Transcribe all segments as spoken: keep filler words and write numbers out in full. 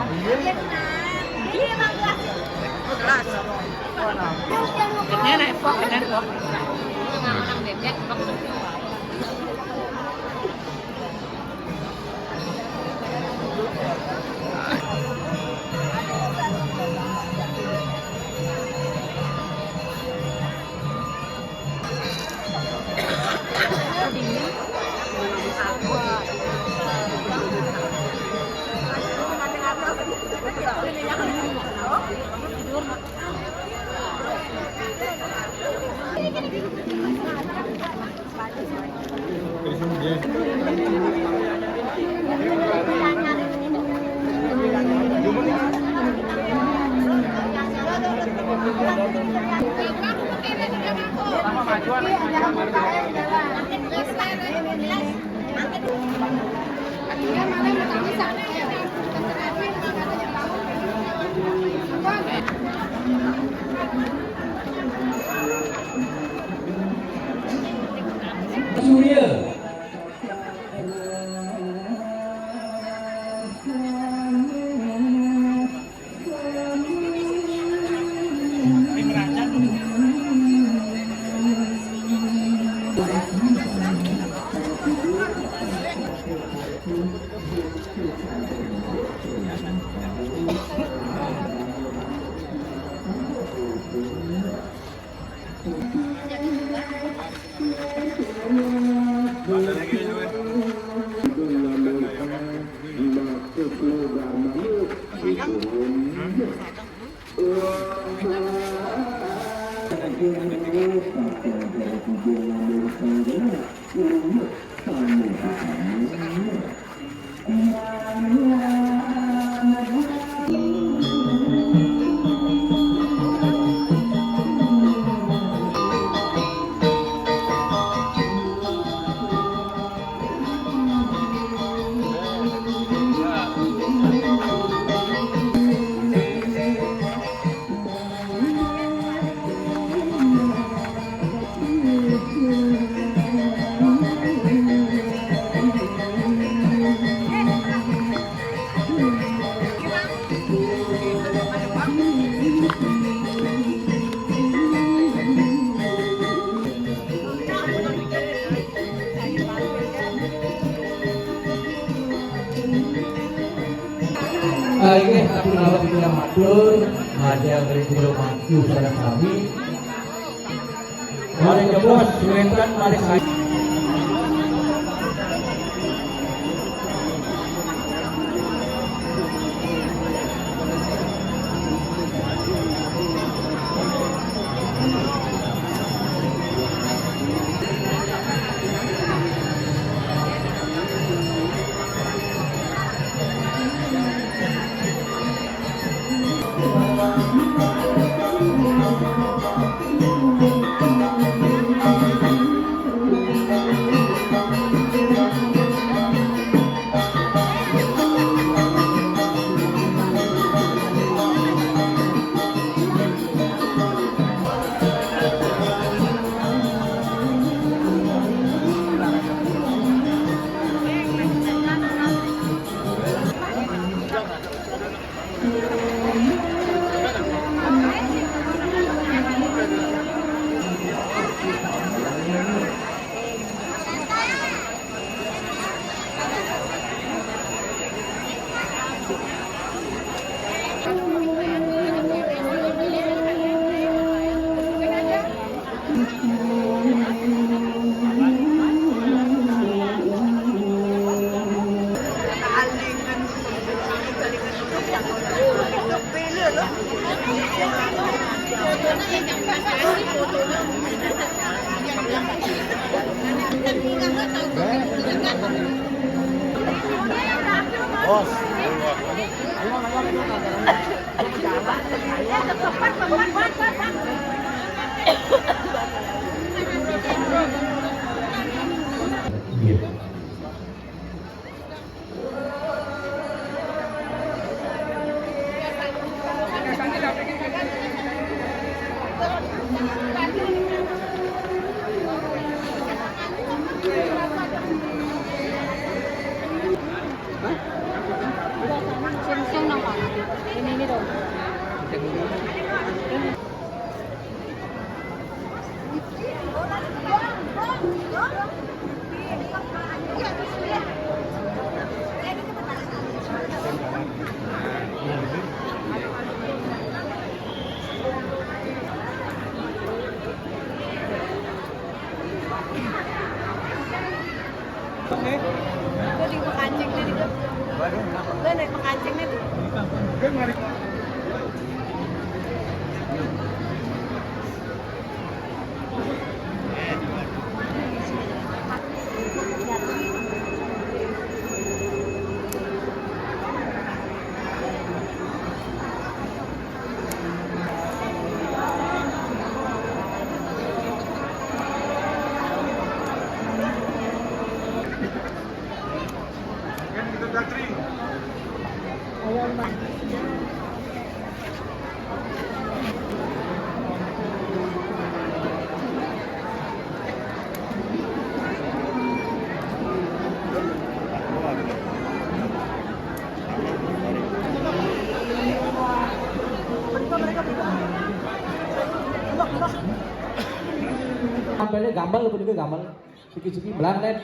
Ini naik pok, ini naik pok. Surya. Inggih, atur nalika titiang matur, ngajeng ring Jero Mangku sareng sami. Malih jebos, wénten malih sa- Gue di pekancing nih, gue. Gue naik pekancing nih. Sampai gambal, lu juga gambal. Siki-siki, belang, Len.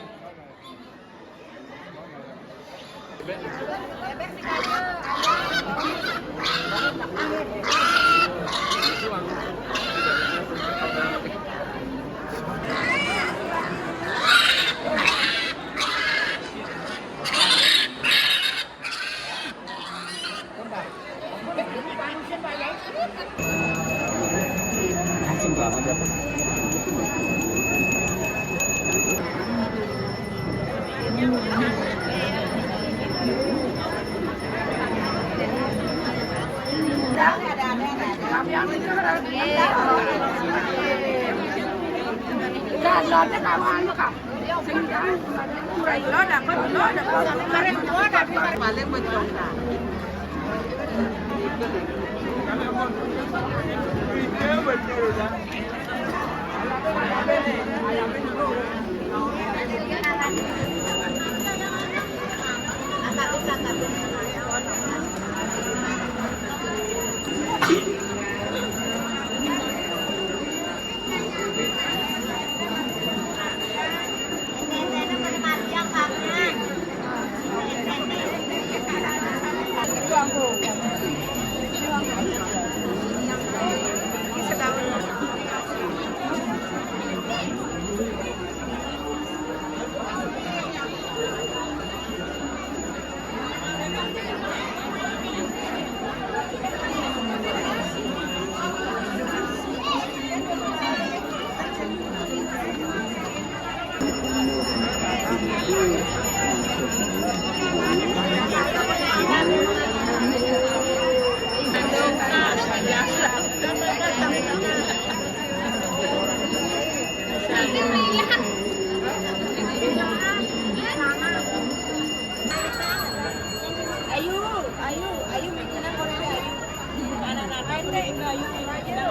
Ayo, ayo, ayo, minggunan korek ayo. Anak-anak, ayo, ayo, ayo.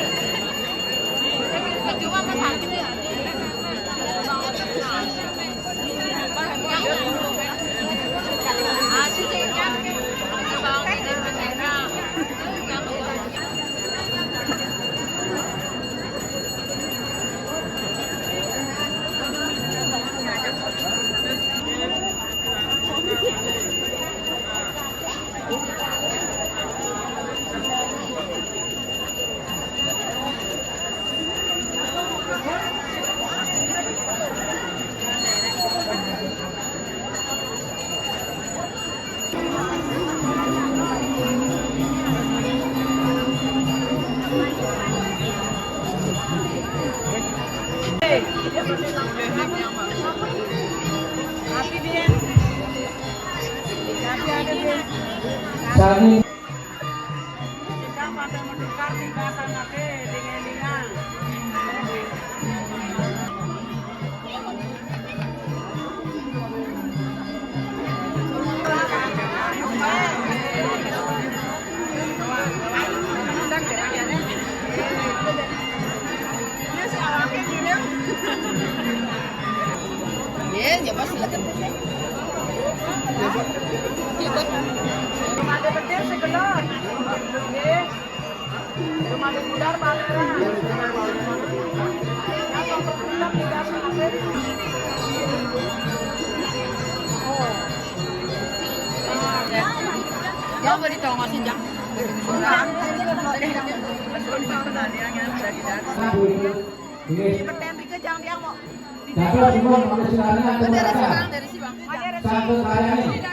Sani. Iya, ya pasti lah. Ada bedil segelon. Nggih. Jangan boleh tahu masih jam. Ini. Ini pertandingan jangan dia mau. Dapat semua manusia dari Sibang, dari Sibang. Satu kali.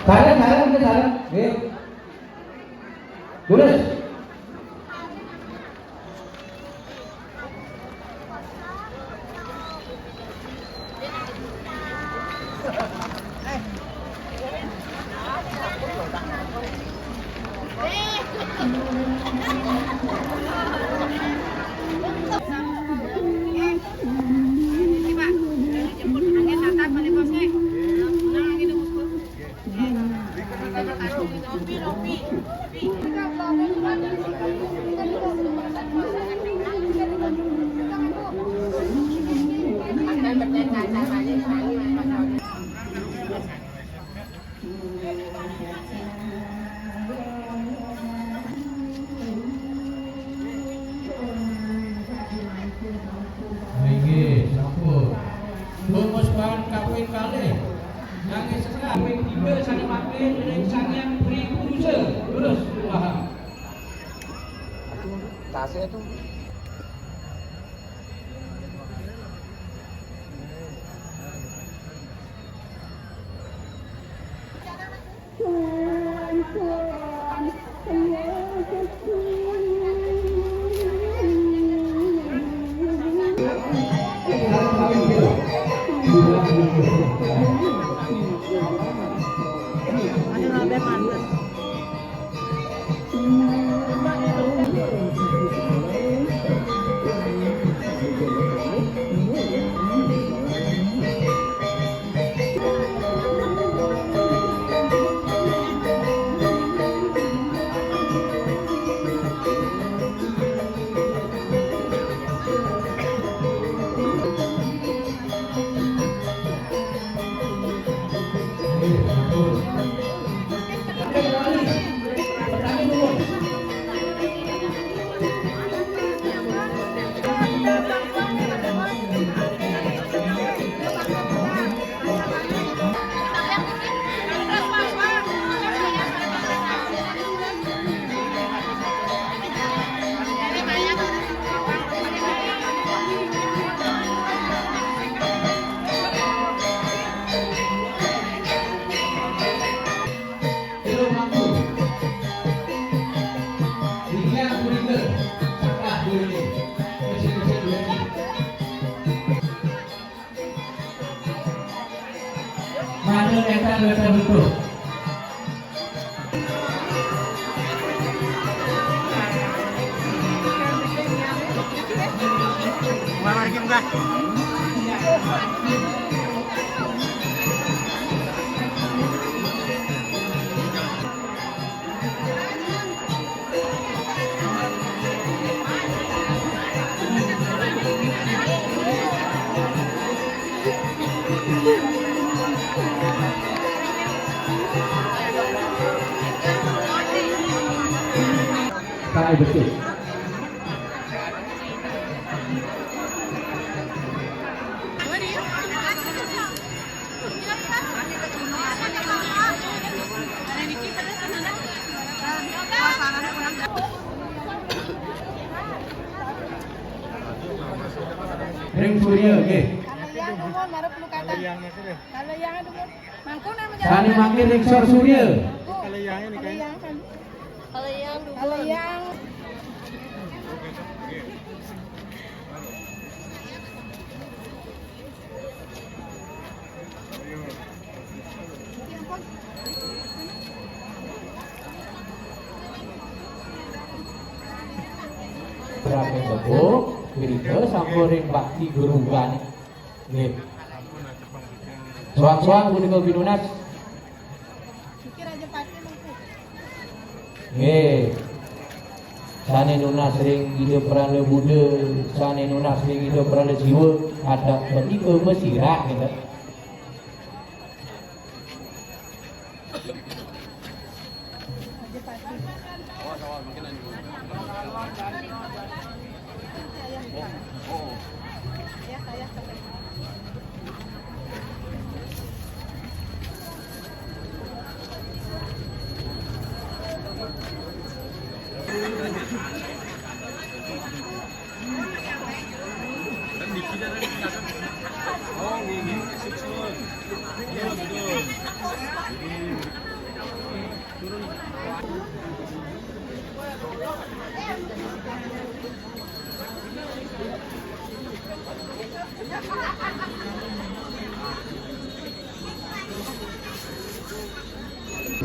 Saran, saran, kita saran. Oke. Terus. Inggih, sampun. Rumus bahan kaping kalih. Nanging setengah kaping tiga sané mangke ring Sanghyang Tri Purusa. Terus, paham. Tasnya tuh. Mangda nénten wénten betul. Mana lagi, Mbak? Sae becik. Ring Surya, nggih. Kalau yang umur baru pelukatan. Kalau yang umur, mangkon nama jalan. Sané mangkin ring Sor Surya. Kalau yang ini kan. Kalau yang kan. Kalau yang. Rapi tepuk, gerita sampun ring bakti gerugane. Nggih. Soang-soang punika pinunas. Nggih. Sane nunas ring Ida Pranda Buddha, sane nunas ring Ida Pranda Siwa, adak punika masirak, gitu.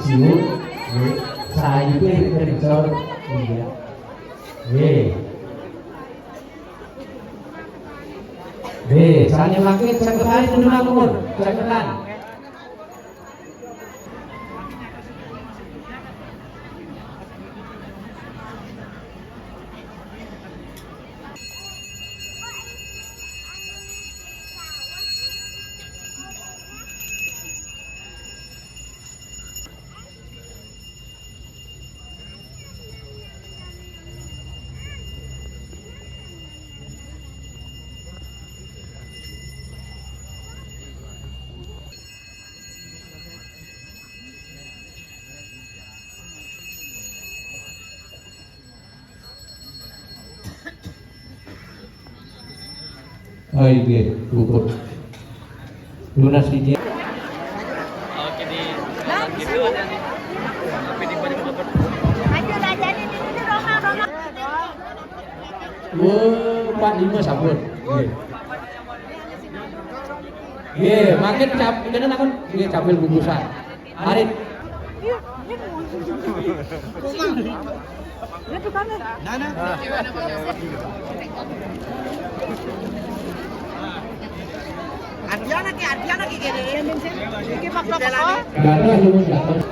Siu, nggih, sayuke kencur, iya. Nggih. Nggih, sane mangke cengketane pun mangkun, cengketan. Ah, inggih, puput. Tunas siji. Oke, di gitu aja nih. Tapi di balik puput. Lanjut aja nih, ini Roma, Roma. Oh, empat lima sampun. Nggih. Nggih, makin cap-, kena nakon, nggih, capil bungkusan. Arit. Nah, nah. Ardiana ki, Ardiana ki kene. Iki maksa apa? Gadah lu, gadah.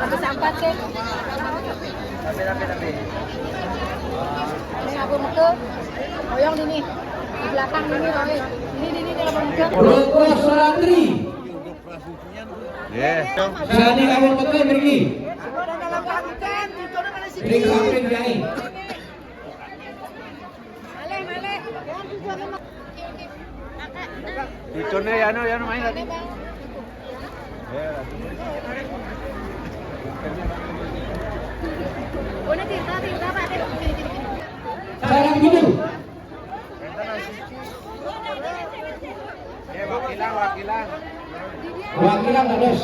Aku sampat ke. Ini aku metu. Oyong dini. Di belakang dini, Roy. Ini, dini, dini, aku metu. Roko Suratri. Nggih. Sane kawon metu mriki. Ring samping jai. Icone ya no, ya no, main lagi. Salam gitu. Wakilan, wakilan. Wakilan terus.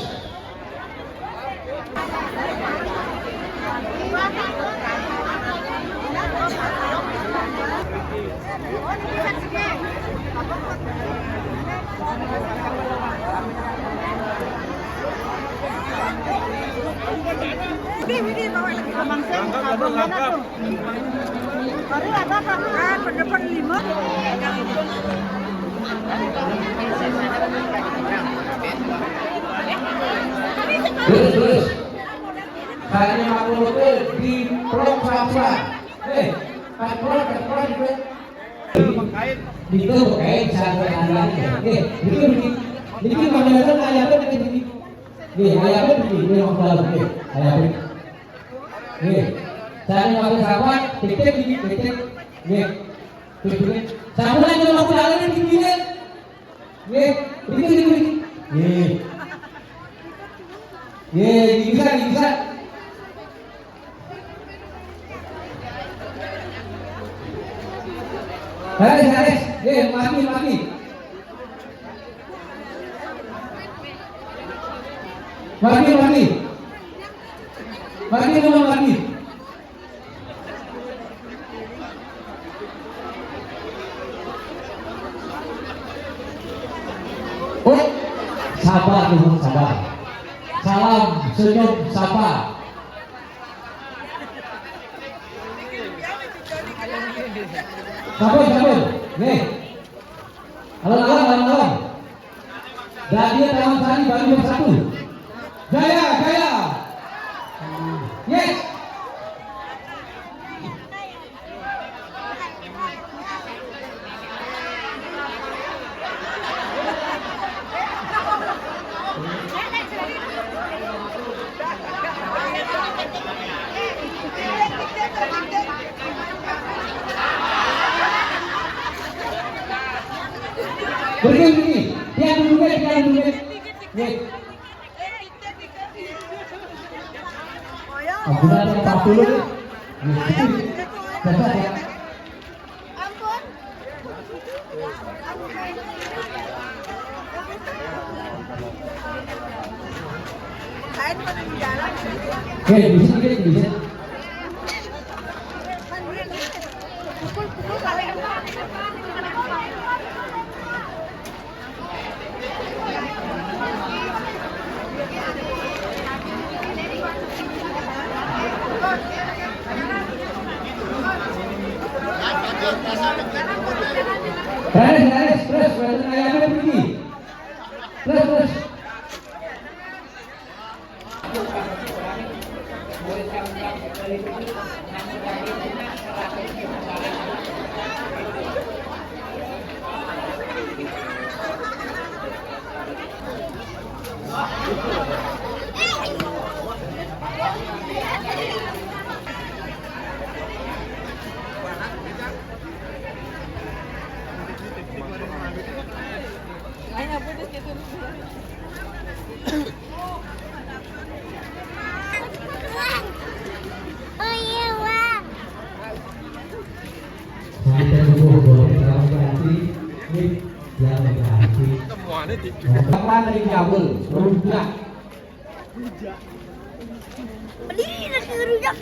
Ini, ini, bawa lagi. Abang saya, abang mana tuh? Baru ada kan, kan, pendapat lima. Terus, terus. Kayaknya aku betul di pelok apa? Eh, pas pelok, pas pelok itu. Itu, eh, satu kali aja. Eh, itu, itu. Itu mana ada ayatnya kayak gini. Nih, ayatnya begini, ini yang dalam, nih, ayatnya. Nih, saya mau pakai sahabat, titik ini, titik. Nih, titik. Sahabat yang mau jalan ini begini. Nih, titik, titik, titik. Nih. Nih, bisa, bisa. Haris, Haris. Eh, mati, mati. Mati, mati. Mati, mati. Oh, sabar, Ibu, sabar. Salam Senyum sapa. Sabar, sabar. Nih. Alon-alon, alon-alon. Dadi Taman Sari baru bersatu. Jaya, jaya. Yes. Pergi, pergi. Dia dulu, dia dulu. Nih. Aku datang empat puluh. Nih, dapat ya. Oke, bisa, oke, bisa. Terus, terus, terus, terus, terus, terus. Oh iya, Bang. Sampai subuh boleh tahu ganti. Nih, yang ganti. Temuannya di Kapan dari Jabul, rujak. Beli nasi rujak.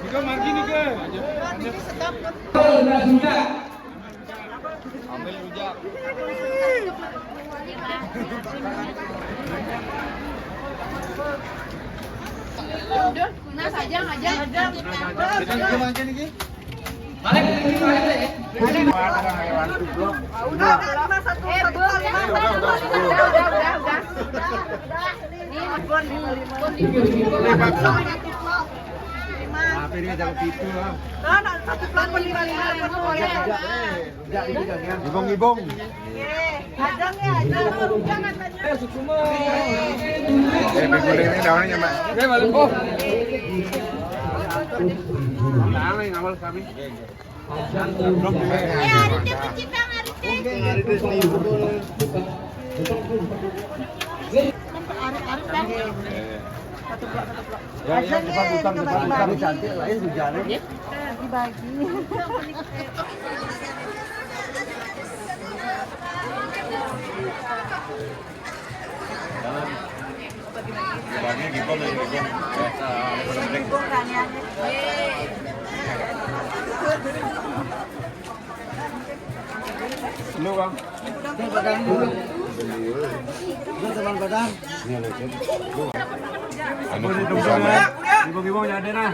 Nika margi nika. Ambil rujak. Udah, Nas aja, aja. Kita aja niki. Balik, balik, balik, balik. Udah, udah, udah, satu, satu kali. Udah, udah, udah, udah. Ini, Bun, Bun, Bun. Tapi dia jangan gitu lah. Nah, nah, satu pelan, pelan, pelan, pelan, pelan. Ibong-ibong. Ajang ya, ajang. Jangan tanya. Eh, minggu ini daunnya, Mak. Oke, balik. Oh. Nah, yang awal kami. Ya, ya, tukang, tukang, tukang, tukang, cantik lah ya, hujannya. Dibagi. Jalan. Gibongnya gibong ya, gibong. Ya, nah, bener-bener. Lu, Bang. Lu, Bang, Bang. Anu, gibong, gibong, ya, ada, nah.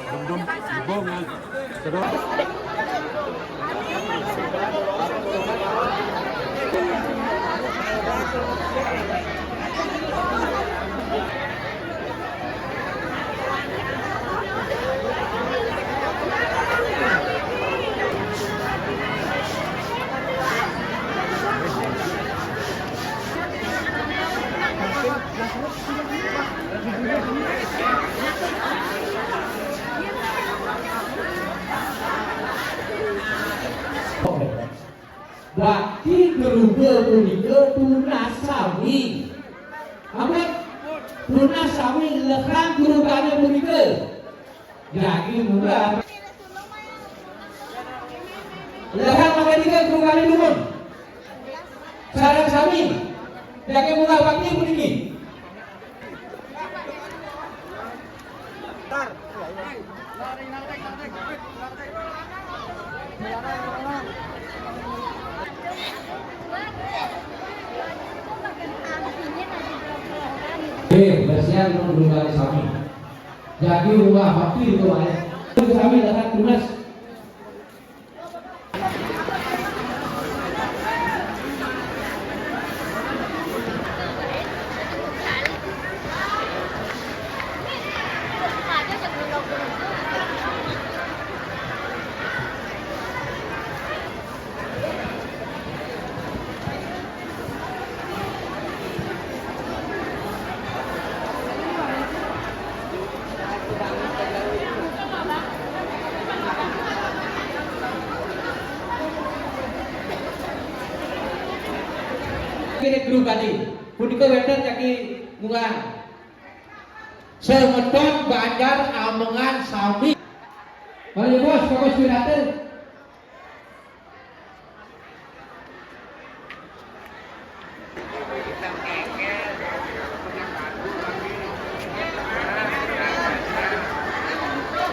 Dum, dum, gibong, ya. Berarti keruga punika tunas sami. Apa? Tunas sami lekang kerugane punika. Jagi murah. Dahat mangkin guru kami dumun. Sareng sami. Jagi munggah bakti puniki. Eh, kasihan dong dulu kali sami. Jadi rumah bakti itu, Mas. Itu sami datang tunas. Kene grup tadi, punika wenten jagi munggah. Semeton Banjar Amengan sami. Mari bos, fokus pidato.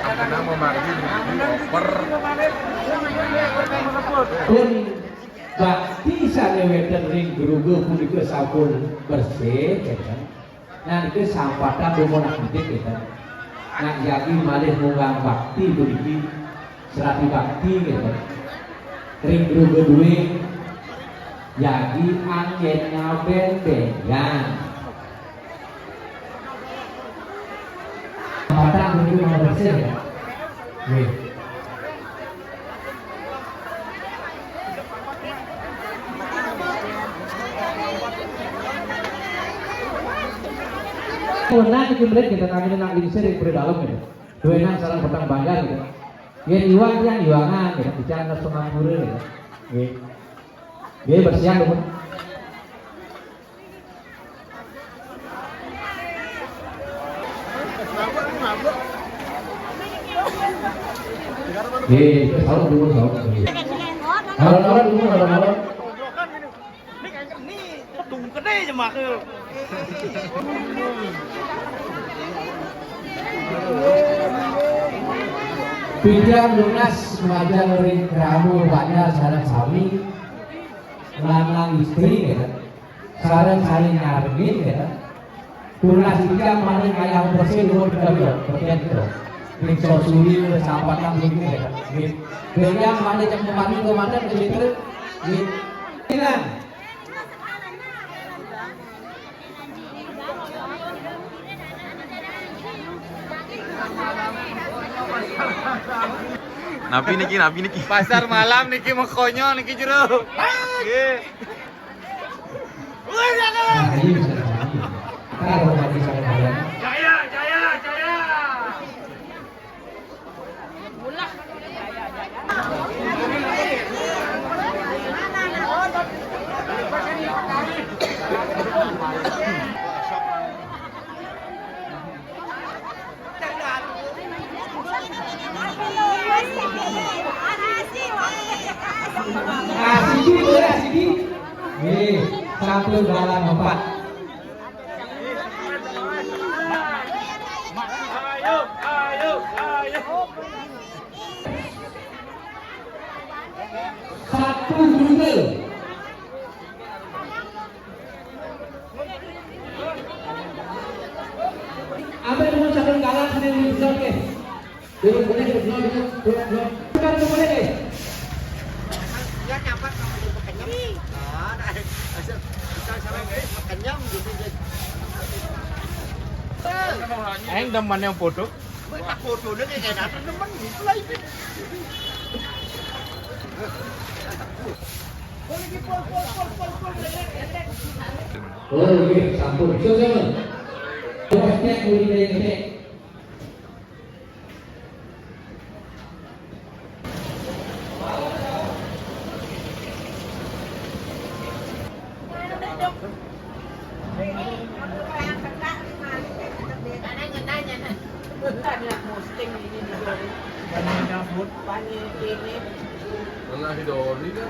Aku nang memargi di oper. Pun bakti sane wenten ring gruga punika sampun bersih, ya kan? Nah, niki sampatan dumun anak didik, ya kan? Nah, jagi malih munggah bakti puniki, serati bakti, ya kan? Ring gruga duwe, jagi anggen ngaben benjan. Sampatan puniki mau bersih, ya? Nggih. Pun niki mriki kita kami nak lingsir ring puri dalem gitu. Duwe nang sareng peteng banjar gitu. Yen iwang tiang iwangan gitu, bicara ke Singapura gitu. Nggih. Nggih, bersihan dulu. Eh, saut dulu, saut. Alon-alon dulu, alon-alon. Tung gede aja mah. Pidan nunas majeng ring krama banjar sareng sami, lanang istri, ya. Sareng saling nyarengin, ya. Tunas titiang malih ngayah bersih luhur kedaya, begitu. Ring sosuli sampatan mriki, ya. Nggih. Titiang malih cek mari ke manten ke situ. Nggih. Tenang. Napi niki, napi niki. Pasar malam niki makanya niki jero. Nggih. Jaya, jaya, jaya. Asiki, boleh asiki? Nih, satu dalam empat. Ayo, ayo, ayo. Satu guru. Apa yang mau cakap kalah sini di Indonesia, oke? Dulu, boleh, dulu, dulu, dulu, dulu. Bukan, dulu, boleh, deh. Ya, nyapat sama dia kenyang. Ah, dah. Asal, asal sama dia kenyang gitu, jadi. Aing demen yang foto. Wah, tak foto dia kayak datang demen gitu lah itu. Oh, nggih, sampun. Suksma. Terus, Pak, mriki, Pak. Karena ngenanya, nah. Bukan ya, posting ini di Bali. Karena nyambut. Pani ini. Nang nagidoli na.